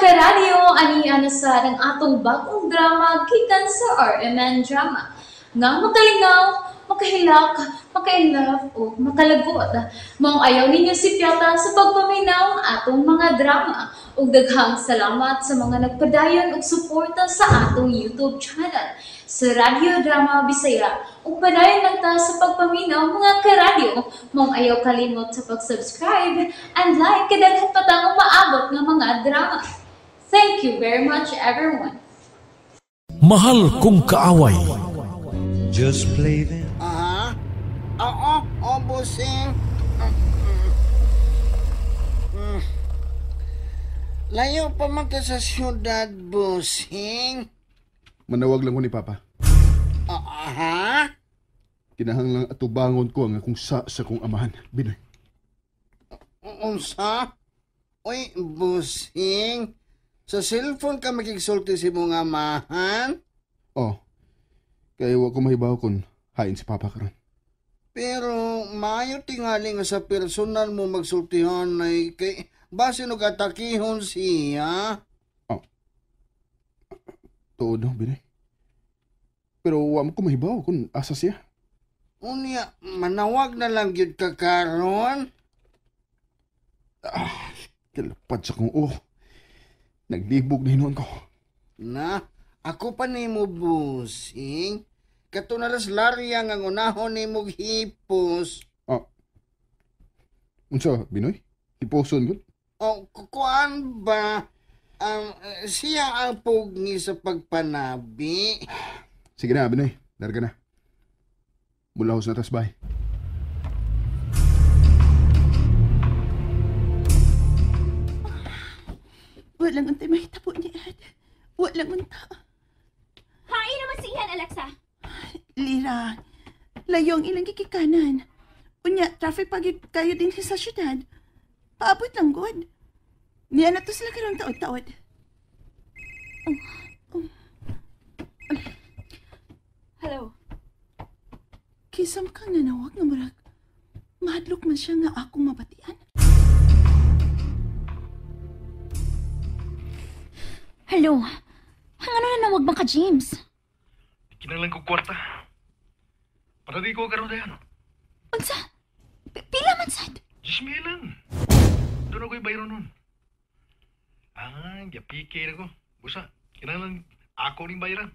Karadyo, ani ana sa ang atong bagong drama gikan sa RMN Drama. Nga makalingaw, makahilak, makainlove o makalagot. Maong ayaw ninyo sipyata sa pagpaminaw ang atong mga drama. Ug daghang salamat sa mga nagpadayon og suporta sa atong YouTube channel sa Radyo Drama Bisaya. Ug padayon lang ta sa pagpaminaw, mga karadyo. Maong ayaw kalimot sa pag-subscribe and like kay daghan pa tang umaabot nga mga drama. Thank you very much, everyone. Mahal Kong Kaaway. Just play them. Aha. Oo, oh, busing. Layo pa man ta sa syudad, busing. Manawag lang ko ni Papa. Aha. Kinahanglang atubangon ko ang akong sa kong amahan. Binoy. Unsa? Uy, busing. Sa cellphone ka makigsulti si mong amahan? Oh. Kaya wa ko mahibaw kung hain si Papa karon. Pero maayo tingali nga sa personal mo magsultihan ay kay base no katakihon siya. Oh. Tuod no, Binoy. Pero wa mo ko mahibaw kung asa siya. Unya, manawag na lang gyud ka karon. Ah, kalapad sa kong oh. Naglibog na hinuon ko. Na, ako pa nimo busing. Katunalas larya nga ngunahon nimo hipos. Ah. Unsa, Binoy? Hiposon gud? O, kukuan ba? Siya ang pugni sa pagpanabi. Sige na, Binoy. Larga na. Mulahos na tas, bye. Walang untay mahitabo ni Ed. Walang unta. Hain naman si Ian, Alexa. Lira, layo ang ilang gikikanan. Unya, traffic pag kayo din sa syudad. Paabot lang, good. Niya na to sila karong taod-taod. Oh. Hello. Kisam kang nanawag nga murag. Mahadlok man siya nga akong mabatian. Hello. Ang ano nanawag man ka, James? Kinahanglan ko kwarta. Para di ko karon dayan. Unsa? Pila man sad? 10,000 lang. Doon ako'y bayro nun. Ah, yapike na ko. Busa, kinahanglan ako ning bayaran.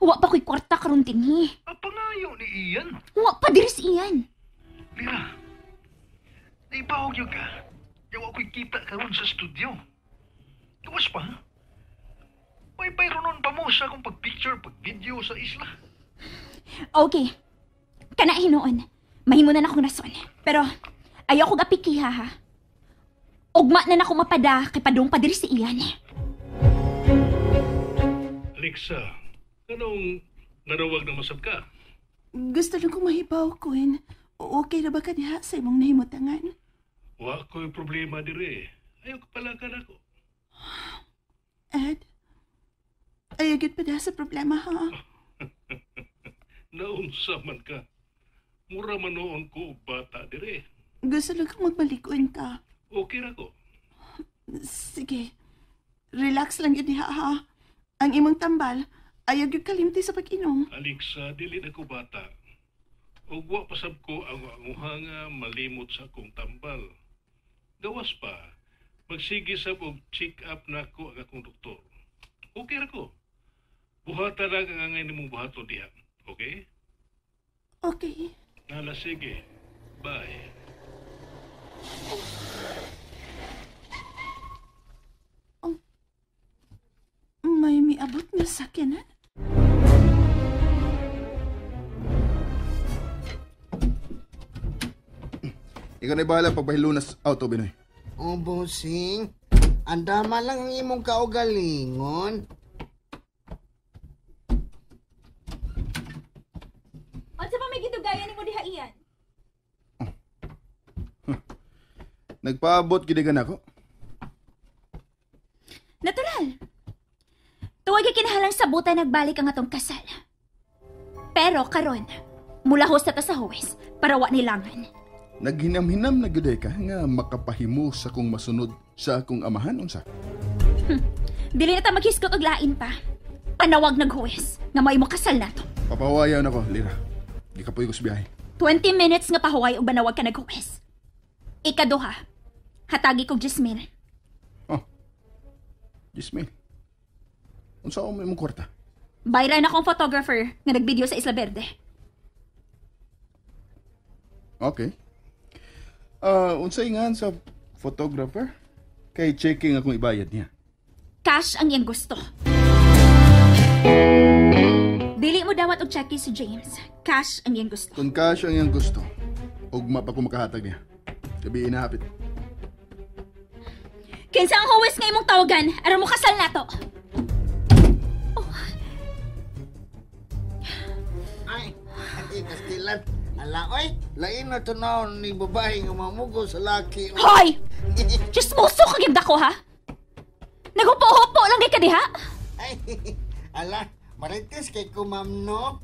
Wa pa ko'y kwarta karon dinhi. Pangayo ni Ian. Wa pa diri si Ian. Lira, naibawag yun ka. Yawa ko'y kita karon sa studio. Gawas pa, ha? May bayro nun pa mo sa akong pag-picture, pag-video sa isla. Okay. Kana hinuon. Mahimo na akong rason. Pero ayaw kong apikiha, ha? Ugma na nako mapada kay padung pa diri si Ian. Alexa, anong nanawag na masab ka? Gusto lang kong mahibaw, Queen. Okay na ba ka diha sa imong nahimutangan? Wa ko'y problema dire. Ayaw ka palakan ako. Ed, ayaw gyud pa diha sa problema, ha? Naunsa man ka. Mura man noon ko og bata dire. Gusto lang kong magbalikuin ka. Okay ra ko. Sige. Relax lang yun diha, ha? Ang imong tambal, ayaw gyud kalimti sa pag-inom. Alexa, dili na ko bata. Ug wa pasab ko ang anguhanga malimot sa akong tambal. Gawas pa, magsige sab og check up nako ang akong doktor. Okay ra ko. Buhata lang ang angay nimong buhaton diha. Okay? Okay. Nala, sige. Bye. Oh, may miabot nga sakyanan? Ikaw na'y bahala pagpahilunas auto, Binoy. O, bossing. Andama lang ang imong kaugalingon. Unsa pa may gidugayan nimo diha, Ian? Nagpaabot gid ka nako. Natural. Tuwag kinahalang sabutan nagbalik ang atong kasal. Pero karon, mulahos na ta sa huwes para wa nilangan. Naghinam-hinam na gyud ka nga makapahimo sa kong masunod sa akong amahan unsa. Dili na ta maghisgot og lain pa. Panawag naghuwes nga may mo kasal nato. Papawayan ako, Lira. Gikapoy ko sa biyahe. 20 minutes nga pahuway og banawag ka naghuwes. Ikaduha, hatagi kog 10,000. Oh. 10,000. Unsa ang imong kwarta? Bayran akong photographer nga nagvideo sa Isla Verde. Okay. Unsay ngan sa photographer? Kay checking akong ibayad niya. Cash ang iyang gusto. Dili mo dawat og cheque si James. Cash ang iyang gusto. Kung cash ang iyang gusto, ugma pa ko makahatag niya. Gabi na hapit. Kinsa ang huwes nga imong tawagan aron mo kasal nato? Oh. Ay, kastilan. Ala, oy, lain na tunaw ni babae nga mamugo sa laki. Hoy! Chismoso ka gyud ako, ha? Naghupo-hupo lang kay ka diha? Ay, ala, marites kay ko, ma'am, no?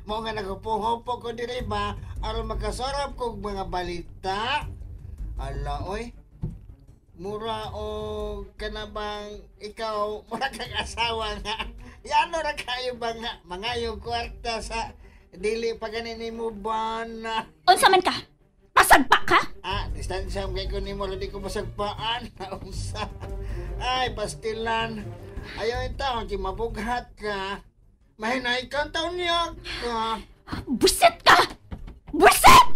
Mao nga naghupo-hupo ko diri ba aron makasorap kog mga balita. Ala, oy. Mura o kana bang ikaw, mura kang asawa nga. Yano ra kayo ba nga mangayong kwarta sa dili pa ganin mo ba na? Unsa man ka? Pasagpa ka? Ah, distansya mo kay ko nimo, di ko masagpaan. Unsa? Ay, pastilan. Ayaw yung taon, di mabughat ka. Mahinay kang taon niya ka. Buset ka! Buset!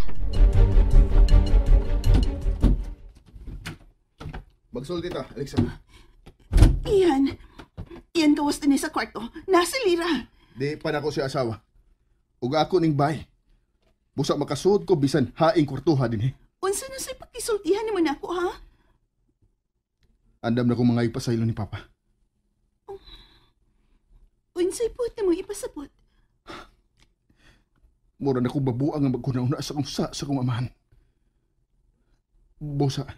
Magsulti ta, Alexa. Iyan. Iyan gawas din sa kwarto. Nasa Lira. Di pa na ko siya asawa. Ug ako ning bay. Busa makasuod ko bisan haing kwartuha din eh. Unsa na sa'y pakisultihan nimo nako, ha? Andam na kong mga ipasaylo ni Papa. Oh. Unsay puot na mong ipasabot? Mura na kong babuang ang magkuna-una sa kong sa kong amahan. Busa,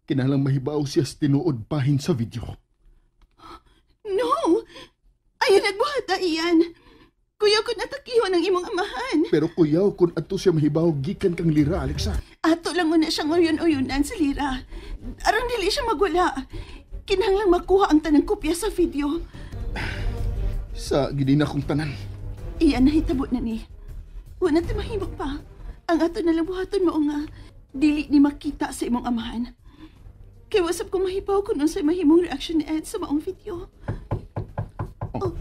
kinahanglang mahibaw siya sa tinuod bahin sa video. No! Ayaw nagbuhat, iyan. Kuyaw kun atakihon ang imong amahan. Pero kuyaw kun ato siya mahibaw gikan kang Lira, Alexa. Ato lang una siyang uyon-uyunan sa Lira. Aron dili siya magwala. Kinahanglang makuha ang tanang kopya sa video. Sa gini na kong tanan. Iyan, nahitabo na ni. Wala na mahimo pa. Ang ato na lang buhaton mao nga dili ni makita sa imong amahan. Kay wasap ko mahibaw kung unsay mahimong reaction ni Ed sa maong video. Oh.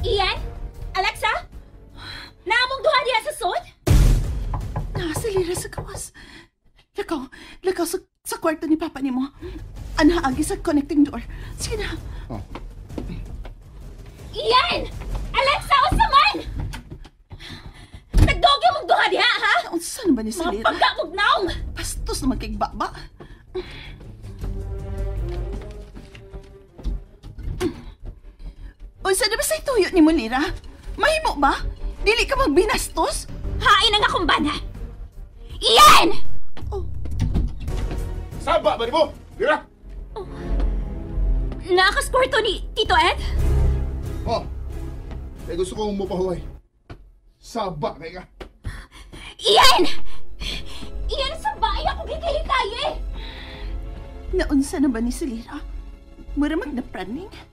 Ian? Alexa? Naamong duha diha sa sod? Nasa Lira sa gawas. Lakaw, lakaw sa kwarto ni Papa nimo. Anaagi sa connecting door. Sige na. Oh. Ian! Alexa, unsa man? Nagdogi mong duha diha, ha? Unsa na ba ni si Mga Lira? pagkamog naong! Bastos naman kay baba. Unsa na ba sa'y tuyo ni mo, Lira? Mahimo ba? Dili ka magbinastos? Hain ang akong bana! Ian! Oh. Saba ba ni mo, Lira? Oh. Naakas kwarto ni Tito Ed? Oh. Eh gusto kong mupahuway. Saba kay ka. Ian! Ian, sa bahay ako gigihikay eh! Naunsa na ba ni si Lira? Mura magnapraning?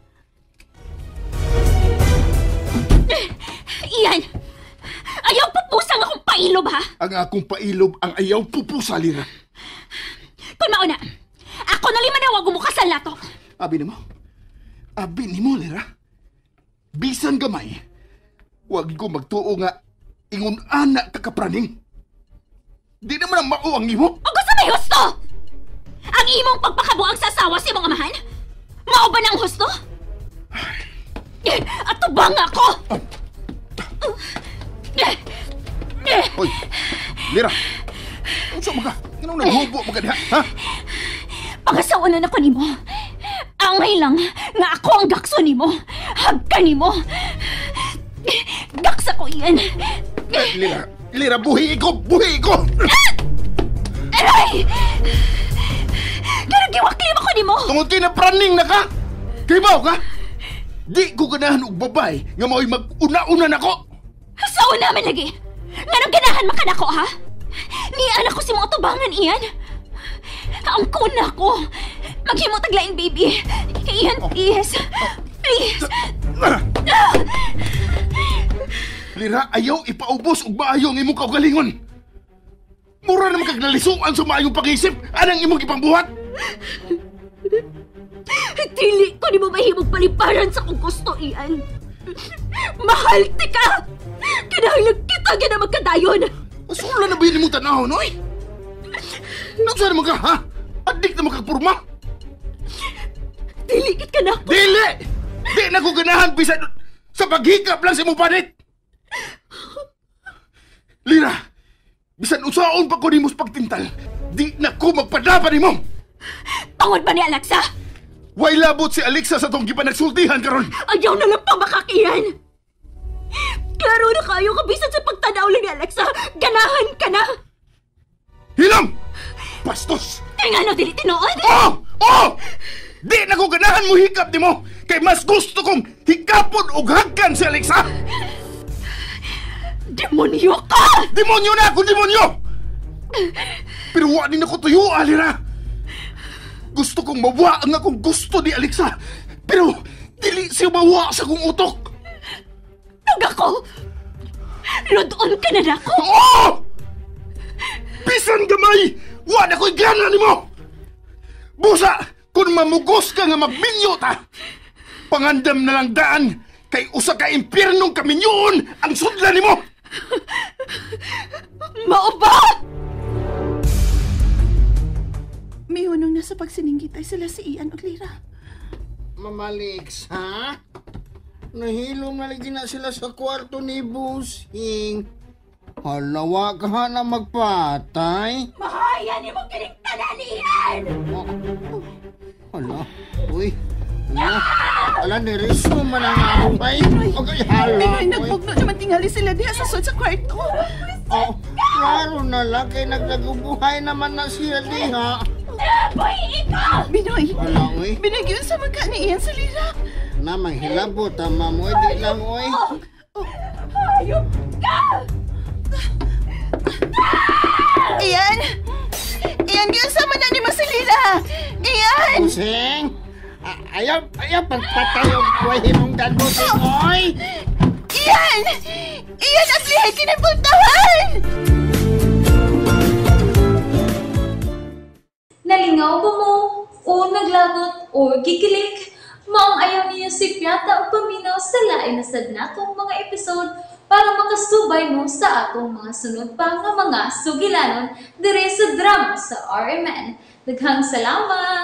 Ian! Ayaw pupusang akong pailob, ha? Ang akong pailob ang ayaw pupusa, Lira. Kung mauna, ako na lima na wag umukasal na to. Abi nimo? Abi nimo, Lira? Bisan gamay, wag ko magtuo nga ingon ana ka kapraning. Di naman ang mao ang imo. O gusto may husto! Ang imong pagpakabuang sa asawa sa imong amahan? Mao ba ng husto? Ato ba nga ako? Hoy, Lira! Unsa man ka? Nganong naghubo man ka diha, ha? Pangasawa na nako nimo. Angay lang nga ako ang gakso nimo. Hagka nimo. Gaksa ko iyan. Lira, Lira, buhi ko! Buhi ko! Aray! Ganagiwaklim ako nimo! Tungod kay na praning na ka! Kaybaw ka! Di ko ganahan og babae nga mao'y mag-una-una nako! Sa una man lagi! Nganong ganahan man ka nako, ha? Nian ako si mga tubangan, Ian. Angkon na ako. Maghimo taglain, baby. Ian, please. Please. Lira, ayaw ipaubos og maayo ang imong kaugalingon. Mura naman kag nalisuan sa maayong pag-isip. Anang imong ipangbuhat? Dili ko ni mo mahimong paliparan sa kong gusto, Ian. Mahal ti ka! Kinahanglan kita gina magkadayon! Sula na ba yun imong tanahon, oy? Nagsa naman ka, ha? Adik na makagpurma! Dili kit ka na ako! Dili! Di na ko ganahan bisan sa paghikap lang sa imong panit! Lira! Bisan usaon pa ko nimo sa pagtintal, di na ko magpadapan nimo! Tungod ba ni Alexa? Way labot si Alexa sa tong gipanagsultihan karon. Ayaw na lang pamakakiyan! Klaro na kayo kabisan sa pagtanaw lang ni Alexa! Ganahan ka na! Hilam! Bastos! Kaya nga no, dili tinuod! Oh! Oh! Di na ko ganahan mo hikap nimo! Kay mas gusto kong hikapon og hagkan si Alexa! Demonyo ka! Demonyo na ako, demonyo! Pero wa ni nako tuyo, Alira! Gusto kong mawa ang akong gusto ni Alexa! Pero dili siya mawa sa akong utok! Tug ako! Ludon ka na nako! Oo! Bisan gamay! Wa na ko'y gana nimo! Busa! Kung mamugos ka nga magminyo ta! Pangandam na lang daan kay usa ka impyernong kaminyoon ang sudlan nimo! Mao ba? Mihunong na sa pagsininggitay sila si Ian ug Lira. Mama Lex, ha? Nahilom na lagi na sila sa kwarto ni Busing. Halawa ka na magpatay. Mahaya ni mo kining tanan, Ian! Oh. Hala, uy. Hala, hala, nirismo man ang away. Okay, hala. Pinoy, uy. nagbugno naman tingali sila diha sa sud sa kwarto. Oh, klaro na lang kay nagnagubuhay naman na siya diha. Boy, ikaw! Binoy, Hala, uy. Binoy, giyon sa magka ni Ian sa Lira. Namang hilabot, tama mo, di lang, uy. Hayop ka! Ian! Ian, giyon sa man na ni mo si Lira! Ian! Busing! Ayaw, ayaw, pagpatay ang buhay mong dadbusing, oy! Ian! Ian, ang lihay kinabultahan! Nalingaw ba mo? O naglagot o gikilig? Maong ayaw niyo si Piata o paminaw sa lain na sad natong mga episode para makasubay mo sa atong mga sunod pa nga mga sugilanon dire sa drama sa RMN. Daghang salamat!